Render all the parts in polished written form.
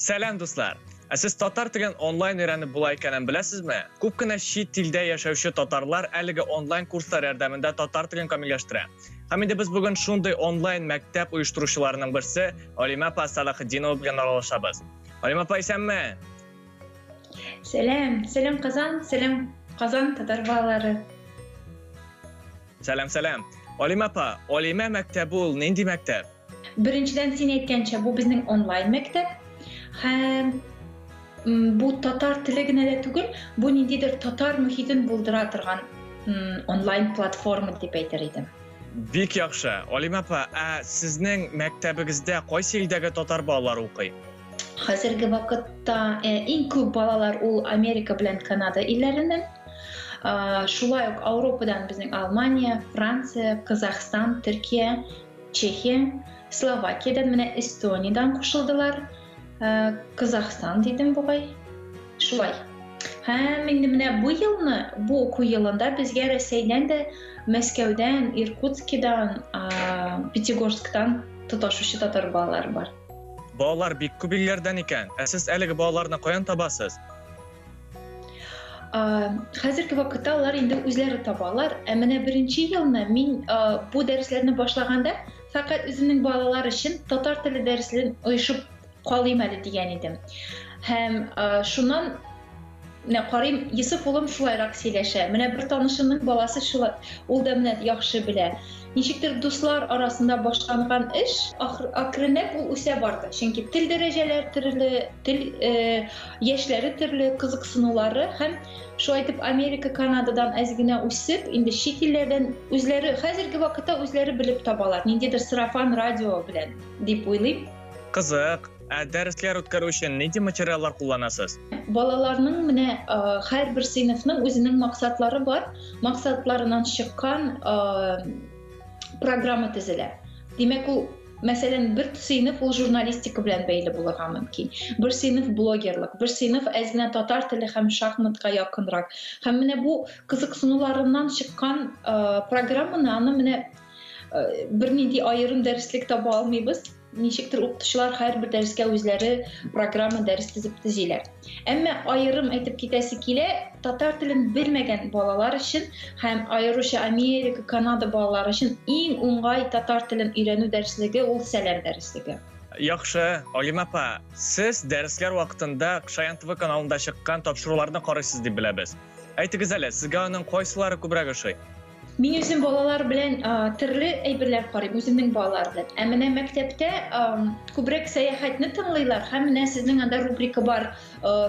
Сәлам, дуслар! Ә сез татар телен онлайн өйрәнеп була икәнен беләсезме? Күп кенә чит илдә яшәүче татарлар әлеге онлайн курслар ярдәмендә татар телен камилләштерә. Һәм инде без бүген шундый онлайн мәктәп оештыручыларының берсе Алимә апа Салахетдинова белән аралашабыз. Алимә апа, исәнме? Сәлам, сәлам Казан, сәлам Казан татар балалары. Сәлам, сәлам. Алимә апа, Алимә мәктәбе ул нинди мәктәп? Беренчедән, син әйткәнчә, бу безнең онлайн мәктәп. Һәм бу татар теле генә дә түгел, бу ниндидер татар мөхитен булдыра торган онлайн платформа дип әйтер идем. Бик яхшы. Алимә апа, ә сезнең мәктәбегездә кайсы илдәге татар балалары укый? Хәзерге вакытта иң күп балалар ул Америка белән Канада илләреннән. Шулай ук Ауропадан безнең Алмания, Франция, Казахстан, Төркия, Чехия, Словакиядән, менә Эстониядән кушылдылар. Казахстан дидем бугай. Шулай. Һәм инде менә бу елны, бу уку елында безгә Рәсәйдән дә, Мәскәүдән, Иркутскидан, Пятигорсктан тоташучы татар балалары бар. Балалар бик күп илләрдән икән. Ә сез әлеге балаларны каян табасыз? Хәзерге вакытта алар инде үзләре табалар. Ә менә беренче елны мин бу дәресләрне башлаганда, фәкать үземнең балалар өчен татар теле дәресләрен оешып калыйм әле дигән идем. Һәм шуннан менә карыйм, Йосыф улым шулайрак сөйләшә. Менә бер танышымның баласы шулай, ул да менә яхшы белә. Ничектер дуслар арасында башланган эш акрынлап ул үсә барды. Чөнки тел дәрәҗәләре төрле, тел яшьләре төрле, кызыксынулары һәм шулай итеп Америка, Канададан әз генә үсеп, инде чит илләрдән үзләре хәзерге вакытта үзләре белеп табалар. Ниндидер сарафан радио белән дип уйлыйм. Кызык. Ә дәресләр үткәрү өчен нинди материаллар кулланасыз? Балаларның менә һәрбер сыйныфның үзенең максатлары бар. Максатларыннан чыккан программа төзелә. Димәк, ул мәсәлән, бер сыйныф ул журналистика белән бәйле булырга мөмкин. Бер сыйныф блогерлык, бер сыйныф әз генә татар теле һәм шахматка якынрак. Һәм менә бу кызыксынуларыннан чыккан программаны аны менә бернинди аерым дәреслек таба алмыйбыз. Ничектер укытучылар һәрбер дәрескә үзләре программа дәрес төзеп төзиләр. Әмма аерым әйтеп китәсе килә, татар телен белмәгән балалар өчен һәм аеруча Америка, Канада балалары өчен иң уңай татар телен өйрәнү дәреслеге ул Сәлам дәреслеге. Яхшы, Алимә апа, сез дәресләр вакытында Шаян ТВ каналында чыккан тапшыруларны карыйсыз дип беләбез. Әйтегез әле, сезгә аның кайсылары күбрәк ошый? Мин үзем балалар белән төрле әйберләр карыйм, үземнең балалар белән. Ә менә мәктәптә күбрәк сәяхәтне тыңлыйлар һәм менә сезнең анда рубрика бар,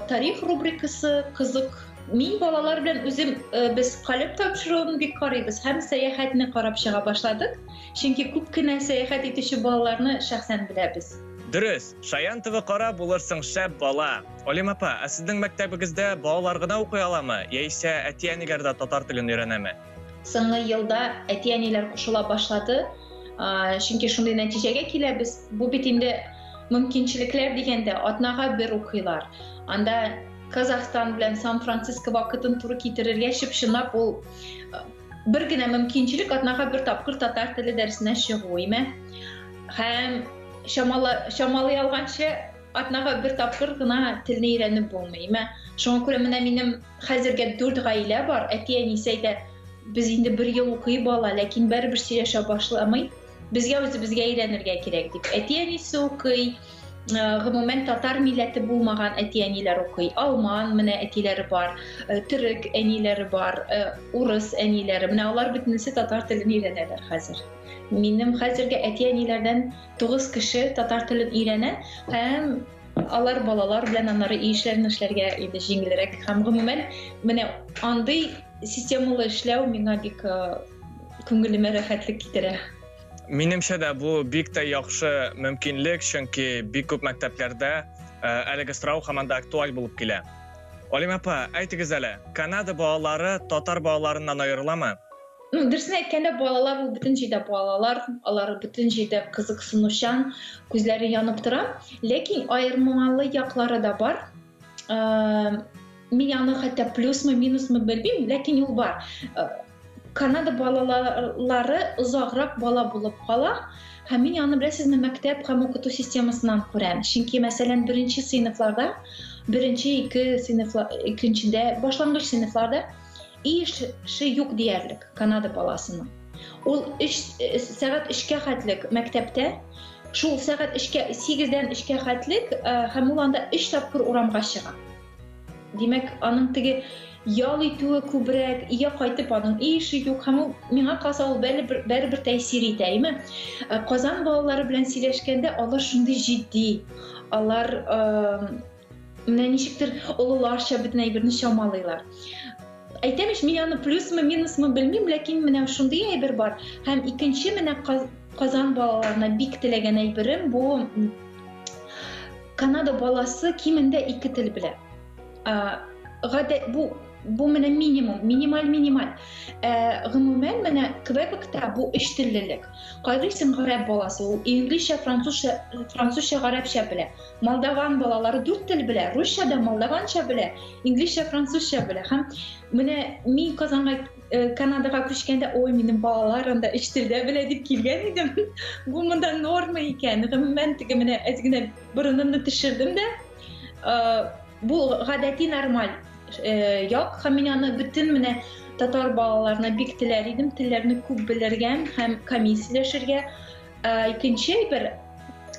тарих рубрикасы, кызык. Мин балалар белән үзем без калеб тапшыруын бик карыйбыз һәм сәяхәтне карап чыга башладык. Чөнки күп кенә сәяхәт итүче балаларны шәхсән беләбез. Дөрес, Шаян ТВ кара булырсың шәп бала. Алим апа, ә сезнең мәктәбегездә балалар гына укый аламы, яисә әти-әниләр дә татар телен өйрәнәме? Соңгы елда әти-әниләр кушыла башлады, чөнки шундый нәтиҗәгә киләбез. Бу бит инде мөмкинчелекләр дигәндә атнага бер укыйлар. Анда Казахстан белән Сан-Франциско вакытын туры китерергә чып-чынлап ул бер генә мөмкинчелек атнага бер тапкыр татар теле дәресенә чыгу, име? Һәм чамалый алганчы атнага бер тапкыр гына телне өйрәнеп булмый, име? Шуңа күрә менә минем хәзергә 4 гаилә бар, әти-әнисе әйтә, без инде бер ел укый бала, ләкин бәрібер сөйләшә башламый. Безгә үзебезгә өйрәнергә кирәк дип. Әти-әнисе укый, гомумән татар милләте булмаган әти-әниләр укый. Алман менә әтиләре бар, төрек әниләре бар, урыс әниләре. Менә алар бөтенесе татар телен өйрәнәләр хәзер. Минем хәзерге әти-әниләрдән 9 кеше татар телен өйрәнә һәм алар балалар белән аннары өй эшләрен эшләргә инде җиңелрәк. Һәм гомумән менә андый системалы эшләү миңа бик күңелемә рәхәтлек китерә. Минемчә дә бу бик тә яхшы мөмкинлек, чөнки бик күп мәктәпләрдә әлеге сорау һаман да актуаль булып килә. Алимә апа, әйтегез әле, Канада балалары татар балаларыннан аерыламы? Ну, дөресен әйткәндә, балалар ул бөтен җирдә балалар, алар бөтен җирдә кызыксынучан, күзләре янып тора. Ләкин аермалы яклары да бар. Мин аны хәтта плюсмы, минусмы белмим, ләкин ул бар. Канада балалары озаграк бала булып кала. Һәм мин аны, беләсезме, мәктәп һәм укыту системасыннан күрәм. Чөнки, мәсәлән, беренче сыйныфларда, беренче, ике сыйныфлар, икенчедә, башлангыч сыйныфларда өй эше юк диярлек Канада баласының. Ул өч э, сәгать өчкә хәтлек мәктәптә, шул сәгать өчкә, сигездән өчкә хәтлек, э, һәм ул анда өч тапкыр урамга чыга. Димәк, аның теге ял итүе күбрәк, өйгә кайтып аның өй эше юк һәм ул миңа калса ул бәребер бәребер тәэсир итә, әйме? Э, Казан балалары белән сөйләшкәндә алар шундый җитди. Алар э, менә ничектер олыларча бөтен әйберне чамалыйлар. Әйтәм ич, мин аны плюсмы, минусмы белмим, ләкин менә шундый әйбер бар. Һәм икенче менә Казан балаларына бик теләгән әйберем бу Канада баласы кимендә ике тел белә. Гадәт бу бу менә минимум, минималь минималь. Ә, гомумән менә Квебекта бу өч теллелек. Карыйсың гарәп баласы, ул инглизчә, французча, французча, гарәпчә белә. Молдаван балалары дүрт тел белә, русча да молдаванча белә, инглизчә, французча белә. Һәм менә мин Казанга Э, Канадага күчкәндә, ой, минем балалар анда өч телдә белә дип килгән идем. Бу монда норма икән. Гомумән, теге менә әз генә борынымны төшердем дә. Э, бу гадәти нормаль э, як һәм мин аны бөтен менә татар балаларына бик теләр идем, телләрне күп белергә һәм камил сөйләшергә. Икенче әйбер,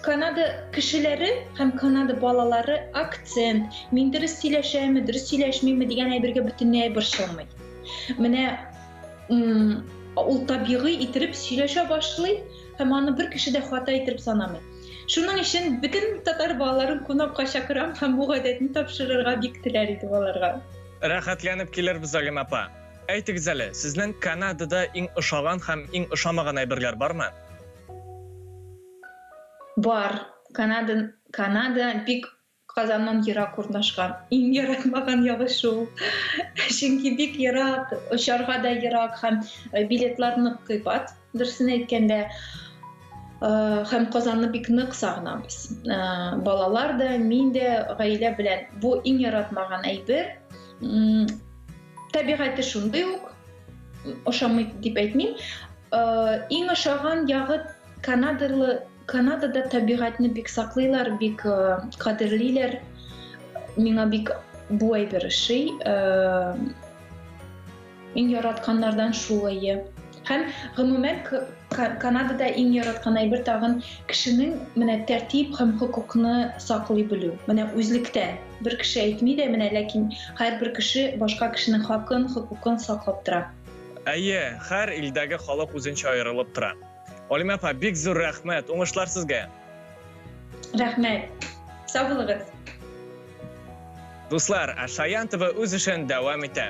Канада кешеләре һәм Канада балалары акцент, мин дөрес сөйләшәме, дөрес сөйләшмиме дигән әйбергә бөтенләй борчылмый. Менә ул табигый иттереп сөйләшә башлый һәм аны бер кеше дә хата иттереп санамый. Шуның өчен бөтен татар балаларын кунакка чакырам һәм бу гадәтне тапшырырга бик теләр идем аларга. Рәхәтләнеп килербез, Алим апа. Әйтегез әле, сезнең Канадада иң ошаган һәм иң ошамаган әйберләр бармы? Бар. Канада, Канада бик Казаннан ерак урнашкан. Иң яратмаган ягы шул. Чөнки бик ерак, очарга да ерак һәм э, билетлар нык кыйбат, дөресен әйткәндә. Э, һәм Казанны бик нык сагынабыз. Э, балалар да, мин дә гаилә белән. Бу иң яратмаган әйбер. Табигате шундый ук, ошамый дип әйтмим. Э, иң ошаган ягы канадалы Канадада табигатьне бик саклыйлар, бик э, кадерлиләр. Миңа бик бу әйбер ошый. Э, иң яратканнардан шул әйе. Һәм гомумән Канадада иң яраткан әйбер тагын кешенең менә тәртип һәм хокукны саклый белү. Менә үзлектән. Бер кеше әйтми дә, менә ләкин һәрбер кеше башка кешенең хакын, хокукын саклап тора. Әйе, һәр илдәге халык үзенчә аерылып тора. Алимә апа, бик зур рәхмәт, уңышлар сезгә. Рәхмәт. Сау булыгыз. Дуслар, ә Шаян ТВ үз эшен дәвам итә.